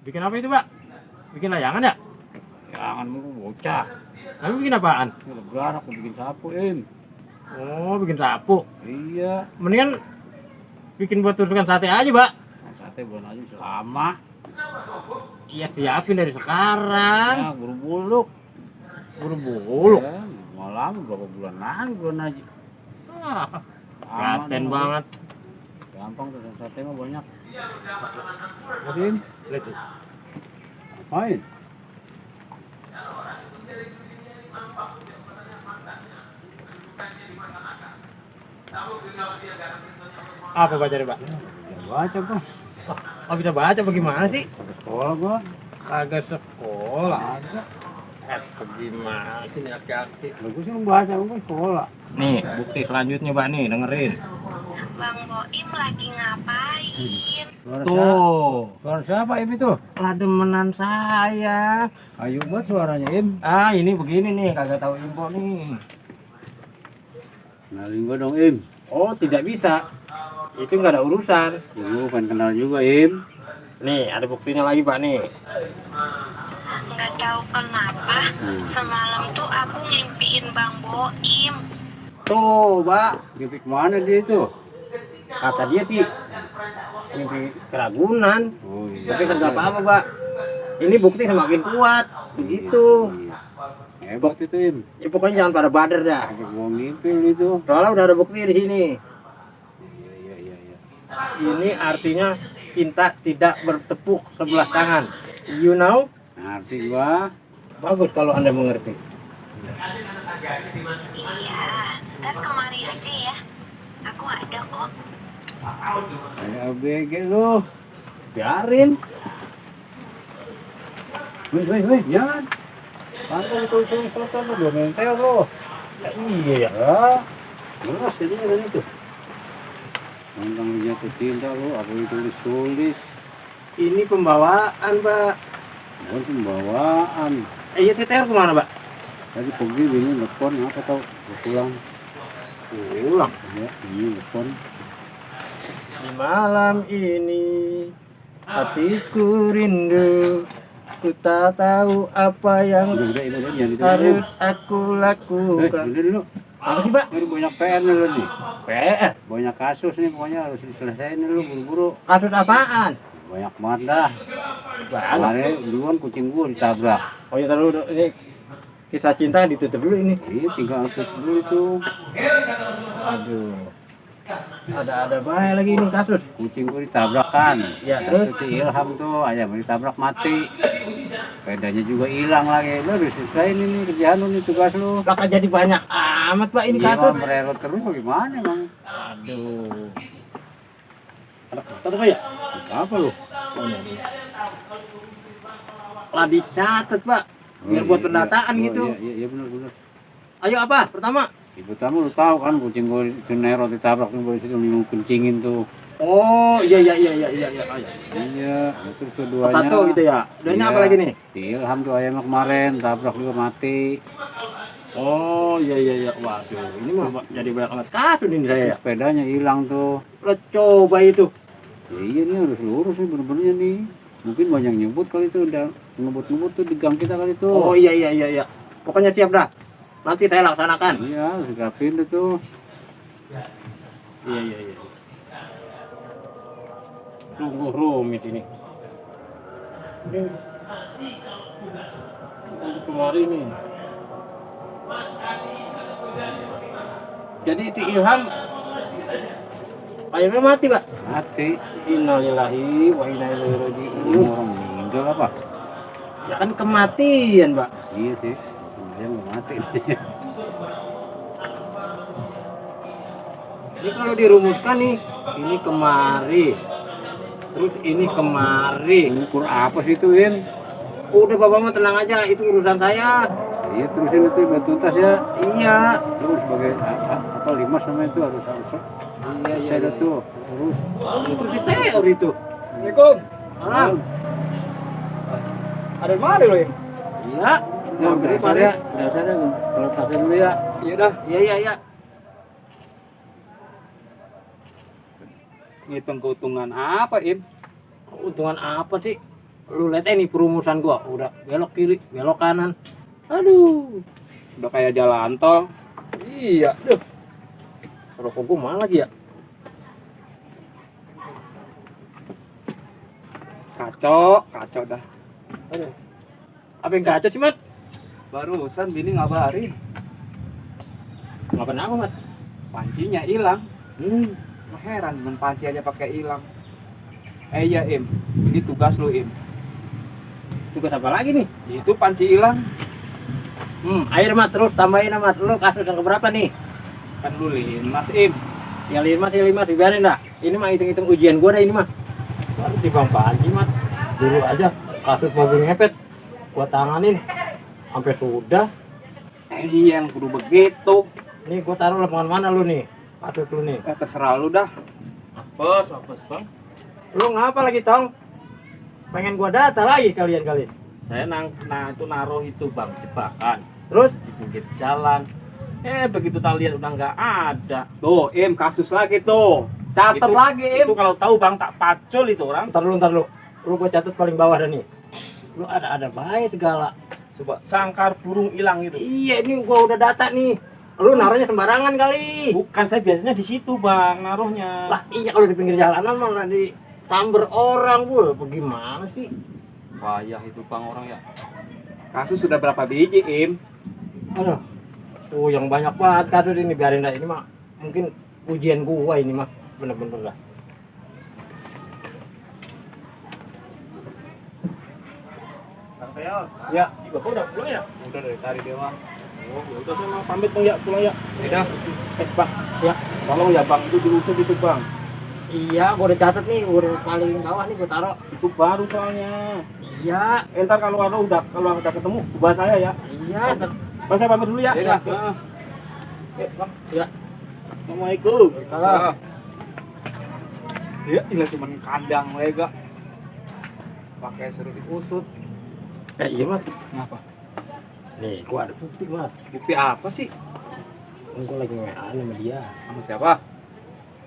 Bikin apa itu, Pak? Bikin layangan ya? Jangan mulu bocah. Tapi bikin apaan? Ini lebaran aku bikin sapu, Im. Oh, bikin sapu. Iya. Mendingan bikin buat tusukan sate aja, Pak. Nah, sate bulan aja bisa lama. Iya, siapin dari sekarang. Ya, buru-buluk. Buru-buru. Ya, mau lama berapa bulan aja. Ah, Lama Gaten nih, banget. Gampang tuh sate mah banyak. Im, Lihat tuh. main. Apa baca deh, Pak? Ya, baca kok. Oh, bisa baca bagaimana sih? Ke sekolah gua. Kagak sekolah. Ada. Gimana sih nih laki-laki? Gua sih baca gua sekolah. Nih, bukti selanjutnya, Pak, nih, dengerin. Bang Boim lagi ngapain? Suara siapa? Tuh, Suara siapa Im itu? lademenan saya. Ayo buat suaranya Im. Ah, ini begini nih, kagak tahu info nih. Kenalin gua dong Im. Oh, tidak bisa. Itu nggak ada urusan. Ya gua pengen kenal juga Im. Nih, ada buktinya lagi, Pak, nih. Nggak tahu kenapa semalam tuh aku ngimpiin Bang Boim. Tuh, Pak. Mimpi kemana dia itu? Kata dia sih mimpi keragunan. Oh iya. Tapi kagak apa-apa, Pak. Ini bukti semakin kuat. Begitu. Iya. Hebat itu Im. Ya, pokoknya jangan pada bader dah. Sampai gua ngipil itu. Soalnya udah ada bukti di sini. Iya. Ini artinya cinta tidak bertepuk sebelah tangan. You know? Ngerti gua. Bagus kalau Anda mengerti. Iya, ntar kemari aja ya. Aku ada kok. Ada ABG lu. Biarin. Wih, jangan. Pantang tuh, gua mentel lu. Ya, iya ya. Ya. Jelas ini kan itu. Pantang lu jatuh cinta lu, apa itu tulis. Ini pembawaan, Pak. Bukan pembawaan. Iya, TTR kemana, Pak? Tadi pergi ini telepon apa tau? Gua pulang. Pulang. Ya, ini telepon. Di malam ini hatiku rindu. Ku tak tahu apa yang Udah, jangan itu harus aku dulu. lakukan. Udah dulu. Apa sih, Pak? Ini banyak PR nih lu nih. PR. Banyak kasus nih pokoknya harus diselesaikan nih lu buru-buru. Kasus apaan? Banyak banget dah. Banyak. Kemarin duluan kucing gua ditabrak. Oh ya, taruh dulu. Ini kisah cinta ditutup dulu ini. Iya, tinggal upload dulu itu. Aduh. Ada baik lagi ini kasus. Kucing gua ditabrakkan. Ya, terus? Itu si Ilham tuh ayam ditabrak mati. Sepedanya juga hilang lagi. Lu udah selesai ini kerjaan lu nih, tugas lu. Lah jadi banyak amat, Pak, ini Iya, kasus. mererot terus bagaimana emang? Aduh. Ada apa ya? Apa lu? Lah dicatat, Pak. Biar buat pendataan gitu. Iya benar. Ayo apa? Pertama. Ibu tamu lu tahu kan kucing gua di nerot ditabrak tuh gua situ minum kencingin tuh. Oh, iya. Iya, terus keduanya. Satu gitu ya. Udah apa lagi nih? Si Ilham tuh ayamnya kemarin tabrak juga mati. Oh, iya. Waduh, ini mah jadi banyak banget kasus ini saya. Sepedanya hilang tuh. Lo coba itu. Ya, iya nih harus lurus nih bener-bener nih. Mungkin banyak nyebut kali itu udah ngebut-ngebut tuh di gang kita kali itu. Oh, iya. Pokoknya siap dah. Nanti saya laksanakan. Iya, harus rapin deh tuh. Iya. Sungguh rumit ini. Kemarin nih. Jadi si Ilham ayamnya mati, Pak. Mati. Innalillahi wa inna ilaihi Ini raji'un. orang meninggal apa? Ya kan kematian, Pak. Iya sih. Dia mau mati. Jadi kalau dirumuskan nih, ini kemari. Terus ini kemari. Ukur apa sih itu, Win? Udah Bapak mah tenang aja, itu urusan saya. Iya, terusin itu buat tuntas ya. Iya. Terus sebagai apa Limas sama itu harus Iya. saya tuh terus. Itu si teori itu. Assalamualaikum. Salam. Ada di mana lo ini? Iya. Nah, dasar ya, kalau tasnya dulu ya. Iya dah. Iya. Ngitung keuntungan apa, Im? Keuntungan apa sih? Lu lihat ini perumusan gua, udah belok kiri, belok kanan. Aduh. Udah kayak jalan tol. Iya, duh. Rokok gua mana lagi ya? Kacau dah. Aduh. Apa yang kacau sih, Mat? Barusan bini ngabarin, Ngapain aku, Mat? pancinya hilang. Heran, men panci aja pakai hilang. Iya, Im. Ini tugas lu, Im. Tugas apa lagi nih? Itu panci hilang. Air, Mat, terus tambahin, Mat. Lu kasus yang keberapa nih? Kan lu Mas Im. Ya 5, biarin dah. Ini mah hitung-hitung ujian gua dah ini mah. Harus di Bang Panji, Mat. Dulu aja kasus mobil ngepet gua tanganin sampai sudah. Iya, yang kudu begitu. Nih gua taruh lempengan mana lu nih? Kasus lu nih. Terserah lu dah. Apes, Bang. Lu ngapa lagi, Tong? Pengen gua data lagi kalian kali. Saya itu naruh itu bang jebakan Terus di pinggir jalan. Begitu tak lihat udah nggak ada. Tuh, Im, kasus lagi tuh. Catat Itu- lagi, Im. Itu kalau tahu bang tak pacul itu orang. ntar lu. Lu gua catat paling bawah dah nih. Lu ada baik segala. Coba sangkar burung hilang itu. Iya, ini gua udah data nih. Lu naruhnya sembarangan kali. Bukan, saya biasanya di situ bang naruhnya. Lah iya kalau di pinggir jalanan malah di samber orang pul. Bagaimana sih? Payah itu bang orang ya. Kasus sudah berapa biji, Im? Aduh. Yang banyak banget kasus ini, biarin dah, ini mah mungkin ujian gua ini mah bener-bener dah. Bang Teo, Ya, Bapak udah pulang ya? udah dari tadi dia mah. Oh ya udah saya mau pamit bang ya pulang ya. Udah. Bang ya tolong ya bang itu diusut itu bang. Iya, gua udah catat nih, gua udah paling bawah nih gua taruh. Itu baru soalnya. Iya, Entar kalau udah ketemu ubah saya ya. iya, Bang saya pamit dulu ya. Iya, dah. Heeh. Bang. ya. Assalamualaikum. Salah. Iya, ini cuma kandang lega. Pakai seru diusut. Iya mas. Kenapa? Nih, gua ada bukti mas. Bukti apa sih? Gua lagi WA sama dia, Sama siapa?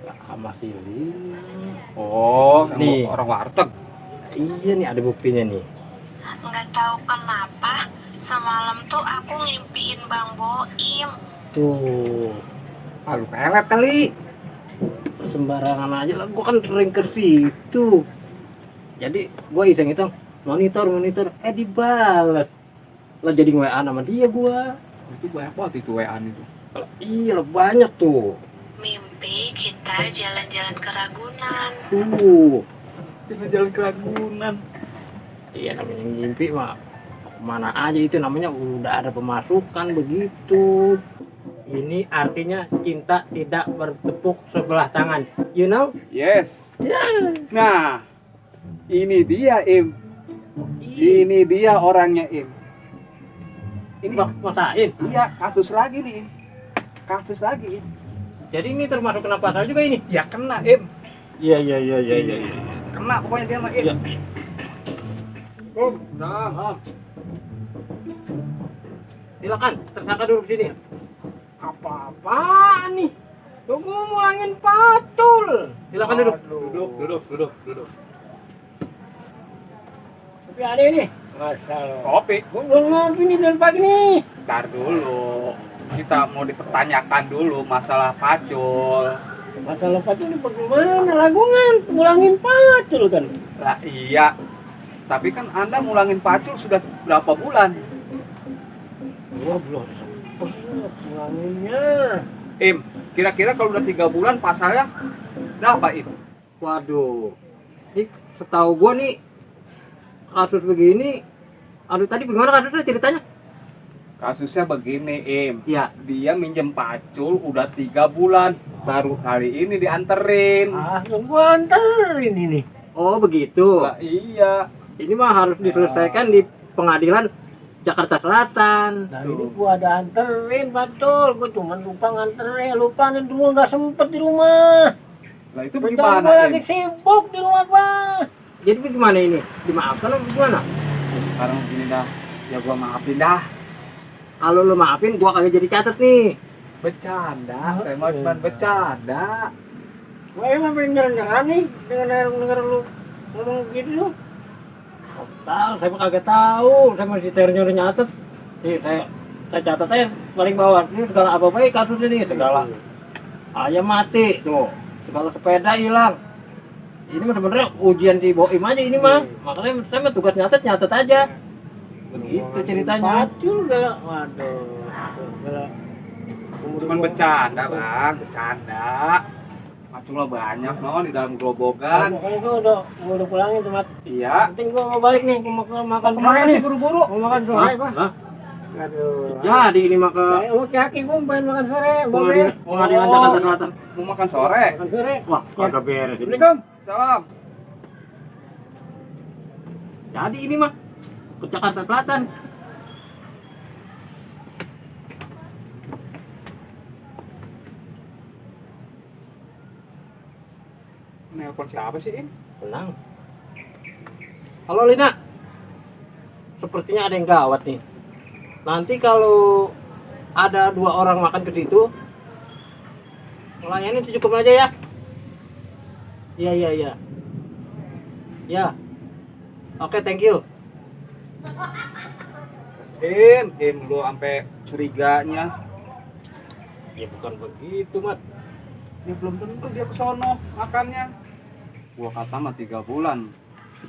sama Silly. Oh, Nih. orang warteg. Iya nih, ada buktinya nih. Nggak tahu kenapa semalam tuh aku ngimpiin Bang Boim. Tuh, Ah, lu pelet kali. sembarangan aja lah, gua kan sering ke situ. Jadi gua iseng-iseng monitor, dibales. Lah jadi WA sama dia gua. Itu banyak banget itu WA-an itu. Iya lah, banyak tuh. Mimpi kita jalan-jalan ke Ragunan. Jalan-jalan ke Ragunan. Iya namanya mimpi mah mana aja itu namanya udah ada pemasukan begitu. Ini artinya cinta tidak bertepuk sebelah tangan. You know? Yes. Nah, ini dia, Im. Ih, Ini dia orangnya, Im. Ini masain. iya, kasus lagi nih, Im. Kasus lagi, Im. Jadi ini termasuk kena pasal juga ini. Ya kena, Im. Iya. Kena pokoknya dia mah, Im. Iya. Salam. Silakan, tersangka duduk sini. Apa-apaan nih? Tunggu ngulangin patul. Silakan duduk. Duduk. Tapi ada ini. Masalah. Kopi. Gua belum ngopi nih dari pagi nih. Ntar dulu. Kita mau dipertanyakan dulu masalah pacul. Masalah patul ini bagaimana? Lagungan, ngulangin patul kan. Lah iya. Tapi kan Anda ngulangin pacul sudah berapa bulan? Gua belum sempet ngulanginnya. Im, kira-kira kalau udah 3 bulan pasalnya berapa, Im? Waduh. Ini setahu gua nih kasus begini. Aduh, tadi bagaimana kasusnya ceritanya? Kasusnya begini, Im. Ya. Dia minjem pacul udah 3 bulan. Baru kali ini dianterin. Langsung gua anterin ini. Oh, begitu. Lah iya. Ini mah harus diselesaikan di pengadilan Jakarta Selatan. Nah ini gua ada anterin betul, gua cuma lupa nganterin, lupa nih dulu nggak sempet di rumah. Lah itu Betul, gimana, gua Im? lagi sibuk di rumah gua. Jadi bagaimana ini? Dimaafkan atau gimana? Sekarang gini dah. Ya gua maafin dah. Kalau lo maafin, gua kagak jadi catat nih. Bercanda, saya mau cuma bercanda. Gua emang pengen jalan-jalan nih, denger lu ngomong gitu. Saya mah kagak tahu, saya masih nyuruh nyatet. Nih saya catat aja paling bawah. Ini segala apa baik kasus ini segala. Ayam mati tuh, segala sepeda hilang. Ini mah sebenarnya ujian si Boim aja ini mah. Makanya saya mah tugas nyatet aja. Begitu ceritanya. Pacul galak. Waduh. Galak. Cuman bercanda bang, bercanda. Macul banyak non di dalam gerobokan. Makanya gua udah pulangin tuh mat. Iya. Penting gua mau balik nih, gua mau makan Kemana sore sih nih. buru-buru? Mau makan sore gua. Hah? Aduh. Jadi ini maka Saya kaki gua pengen makan sore, pengadilan Jakarta Selatan. Mau makan sore? Makan sore. Wah, kagak beres ini. Assalamualaikum. Salam. Jadi ini mah ke Jakarta Selatan. Nelpon siapa sih ini? Tenang. Halo Lina. Sepertinya ada yang gawat nih. Nanti kalau ada 2 orang makan ke situ, melayani cukup aja ya. Iya. Ya. Oke, thank you. Im lu sampai curiganya. Ya bukan begitu, Mat. Ya belum tentu dia ke sono makannya. Gua kata mah 3 bulan.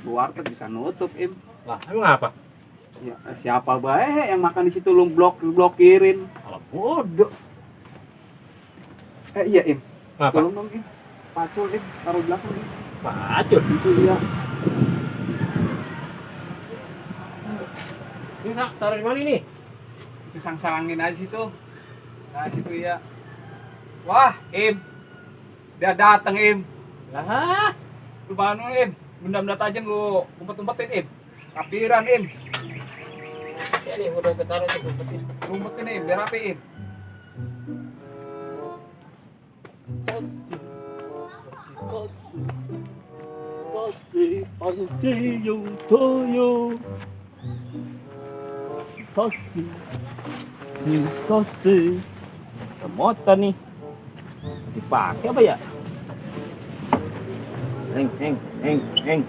Warteg bisa nutup, Im. Lah, emang apa? Ya, siapa bae yang makan di situ lu blokirin. Kalau bodoh. Iya, Im. Apa? Tolong dong, Im. Pacul, Im. Taruh di belakang, Im. Pacul. Itu dia. Ini nak taruh di mana ini? Itu sang-salangin aja situ. Nah, situ ya. Wah, Im. Dia dateng, Im. Lah, Lu bangun, Im. Benda-benda tajam lu umpet-umpetin, Im. Kapiran, Im. ya nih udah ketaruh tuh umpetin. Umpetin, Im. Biar rapi, Im. Sosi panci toyo. Sosi. Motor nih. Dipakai apa ya? Heng. Zing.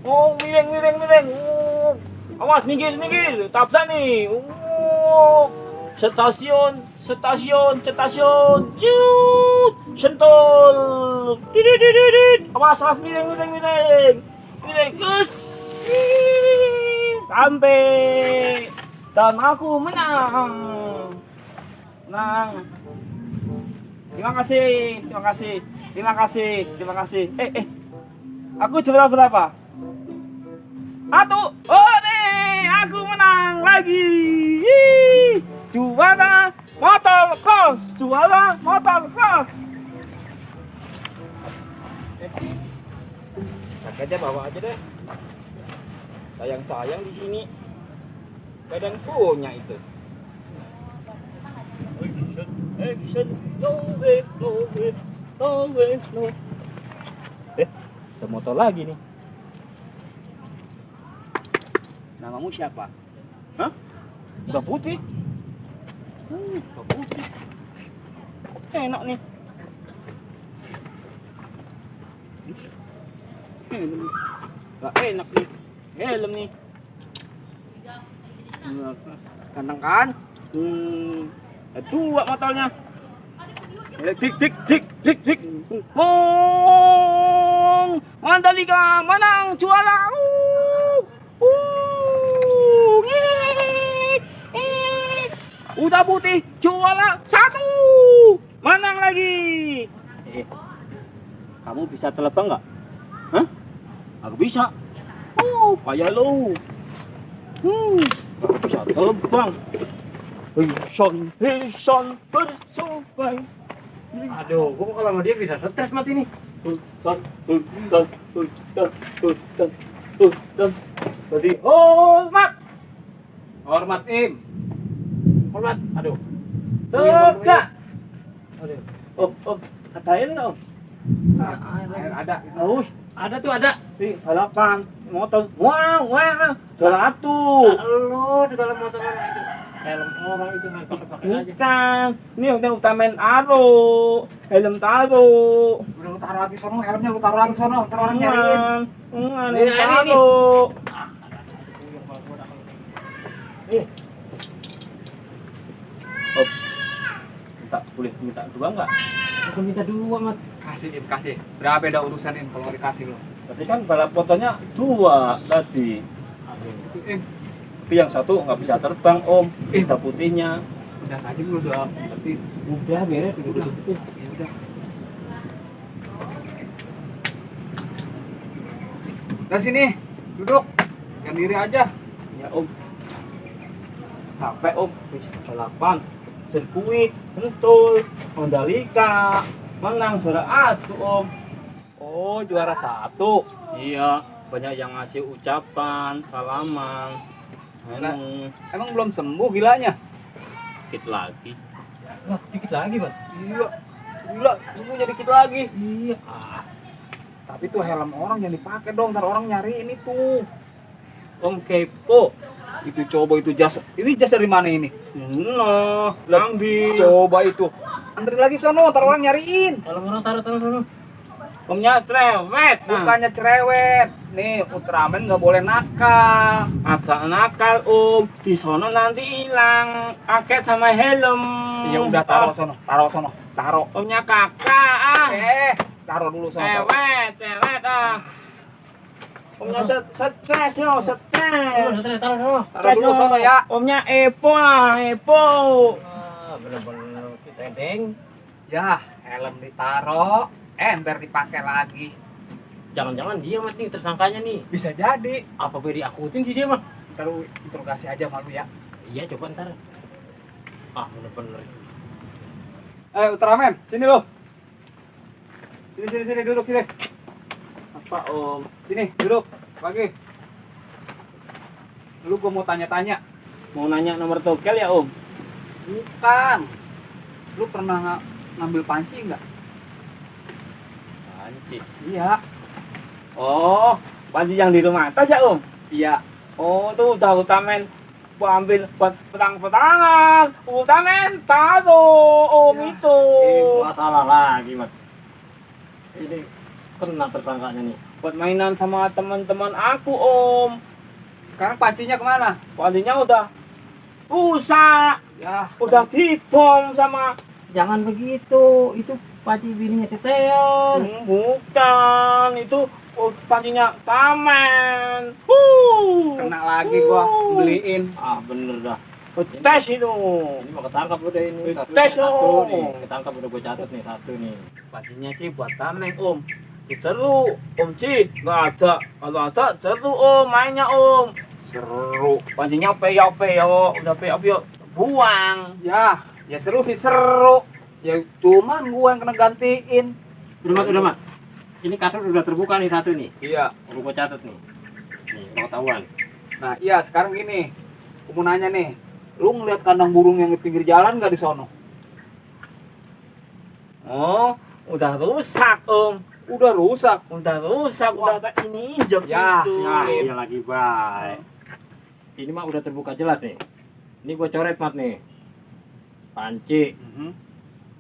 Oh, miring. Awas, minggir. Tabrak nih. Stasiun. Cut. Sentul. Awas, miring. Us. Sampai. Dan aku menang. Terima kasih. Aku juara berapa? Oh nih, aku menang lagi. Juara motocross. Kakaknya bawa aja deh. Sayang di sini. Kadang punya itu. Action, no way. Ada motor lagi nih. Namamu siapa? Hah? Udah putih. Enak nih. Gak enak nih. Helm nih. Ganteng kan? Dua motornya. Dik. Mandalika menang juara. Udah putih juara 1. Menang lagi. Kamu bisa terbang nggak? Hah? Aku bisa. Payah lo. Bisa terbang. Hison bersobai. Aduh, gua kalau sama dia bisa stres mati nih. Jadi hormat. Hormat, Im. Hormat. Aduh. Tegak. Aduh. Katain dong. Air ada. Haus. Ada tuh ada. Di balapan motor. Wah. Juara 1. Lu di dalam motor mana itu? helm orang itu main pakai aja. Bukan, ini udah utamain aro, helm taro. Udah lu taruh lagi sono, helmnya lu taruh lagi sono, ntar orang nyariin. Helm Ini. taro. Oh, boleh minta dua nggak? Aku minta dua, Mat. Kasih Im, kasih. Berapa beda urusan Im kalau dikasih lu? Tapi kan balap fotonya dua tadi. Im, Tapi yang satu nggak bisa terbang om, hitam putihnya. udah tadi lu udah berarti Udah beres, udah. ya udah. Nah sini, duduk. Yang diri aja. Ya om, sampai om, balapan, sirkuit, Sentul, Mandalika, menang juara satu om. Oh, juara 1. Iya, banyak yang ngasih ucapan, salaman. Emang belum sembuh gilanya? Dikit lagi. Wah, dikit lagi, Mat. Iya. Gila, sembuhnya dikit lagi. Iya. Tapi tuh helm orang yang dipakai dong, ntar orang nyari ini tuh. Om kepo. Itu coba itu jas. Ini jas dari mana ini? Nah, lambi. Coba itu. Antri lagi sono, ntar orang nyariin. Helm orang taruh sana. Omnya cerewet. Bukannya cerewet. Nih, Ultraman nggak boleh nakal. Agak nakal om, di sono nanti hilang paket sama helm. Ya udah taruh sono, taruh. Omnya kakak ah. Taruh dulu sono. Cewet ah. Omnya stres yo, stres. Taruh. Taruh dulu sono ya. Omnya Epo ah, Epo. Bener-bener kita deng. Ya, helm ditaruh. Ntar dipakai lagi. Jangan-jangan dia, Mat, nih tersangkanya nih. Bisa jadi. Apa gue diakutin sih dia, Mat? Ntar lu interogasi aja malu ya. Iya, coba ntar. Bener-bener. Ultraman, sini lo. Sini duduk sini. Apa om? Sini duduk. Lagi. Lu gua mau tanya-tanya. Mau nanya nomor tokel ya om? Bukan. Lu pernah ngambil panci nggak? Panci. Iya. Oh, panci yang di rumah atas ya om? Iya. Oh, tuh udah Ultraman ambil buat petang-petangan. Ultraman taruh om Ya. itu. Masalah lagi, Mat. Ini kena tersangkanya nih. Buat mainan sama teman-teman aku om. Sekarang pancinya kemana? Pancinya udah rusak, Ya. udah dibom sama Jangan begitu. Itu panci bininya Teteon. bukan itu pancinya Taman. Kena lagi gua beliin. Bener dah. Tes itu. Ini mau ketangkap udah ini. Tes Satu nih. om. Ketangkap udah gue catat nih, satu nih. Pancinya sih buat Tameng om. Seru om Ci, nggak ada. Kalau ada seru om mainnya om. Seru. Pancinya peyok, udah peyok buang. Ya seru sih seru. Ya cuman gua yang kena gantiin. Udah, Mat. Ini kasus udah terbuka nih satu nih. Iya. Udah gue catat nih. Nih, pengetahuan. Nah, iya sekarang gini. Gua mau nanya nih. Lu ngeliat kandang burung yang di pinggir jalan nggak di sono? Oh, udah rusak om. Udah rusak. Udah ada ini injek Ya, itu. Ya, iya lagi baik. Ini mah udah terbuka jelas nih. Ini gue coret, Mat nih. Panci,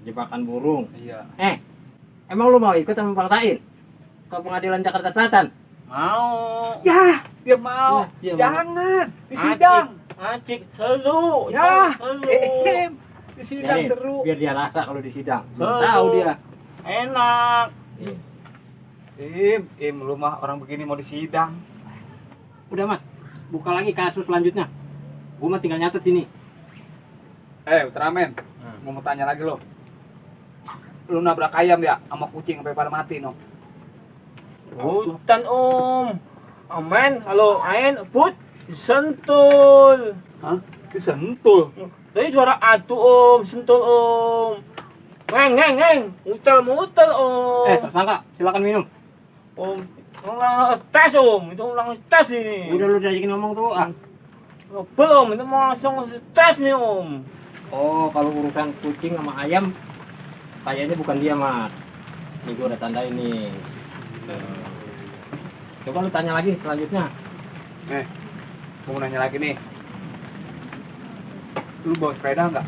jebakan burung. Iya. Emang lu mau ikut sama Bang Tain ke pengadilan Jakarta Selatan? Mau. Ya, dia mau. Ya, dia Jangan. Di sidang. Acik seru. Ya. Seru. Di sidang Nih, seru. biar dia rasa kalau di sidang. Belum Seru. tahu dia. Enak. Lu mah orang begini mau di sidang. Udah, Mat. Buka lagi kasus selanjutnya. Gue mah tinggal nyatet sini. Ultraman. Gua mau tanya lagi lo. Lu nabrak ayam ya sama kucing sampai pada mati no. Hutan om. Aman. Halo, Ain. Put. Sentul. Hah? Disentul. Tadi juara atu om. Sentul om. Ngeng. Mutel om. Tersangka, silakan minum. Om. Ulang tes om. Itu ulang tes ini. Udah lu diajakin ngomong tuh. Belum. Itu mau langsung tes nih om. Oh, kalau urusan kucing sama ayam, kayaknya bukan dia, Mat. Nih gue udah tandain nih. Coba lu tanya lagi selanjutnya. Gua mau nanya lagi nih. Lu bawa sepeda nggak?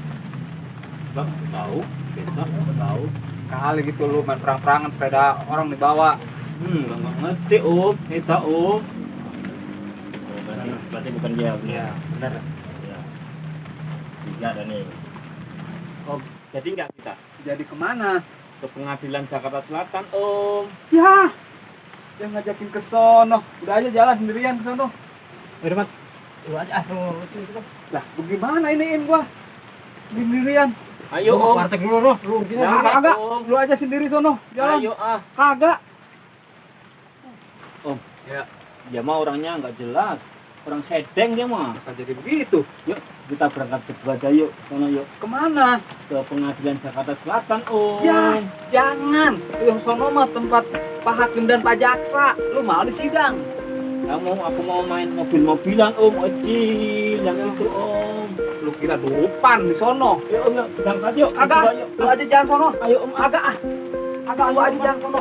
Bang, tahu, kita tahu. Kali gitu lu main perang-perangan sepeda orang dibawa. Nggak ngerti om, kita om. Berarti bukan dia. Iya, benar. Ya. Tiga ada nih. Om, jadi nggak kita Jadi kemana? ke pengadilan Jakarta Selatan om. Ya, yang ngajakin ke sono. Udah aja jalan sendirian ke sono. Udah mat, lu aja itu. Lah, bagaimana ini gua? Sendirian. Ayo om. Warteg dulu noh, lu gini. Ya, Kagak, Om. lu aja sendiri sono. Jalan. Ayo ah. Kagak. Om, ya, dia mah orangnya nggak jelas. Orang sedeng dia mah. Kenapa jadi begitu? Yuk, kita berangkat berdua aja yuk. Sana yuk Kemana? ke pengadilan Jakarta Selatan om. Ya, jangan. Itu yang sono mah tempat Pak Hakim dan Pak Jaksa. Lu mau di sidang? Aku mau main mobil-mobilan om, kecil yang itu om. Lu kira dupan di sono? Yuk om, yuk berangkat yuk. Kagak. Yuk. Lu aja jalan sono. Ayo om, Agak ah. Agak lu aja jalan sono.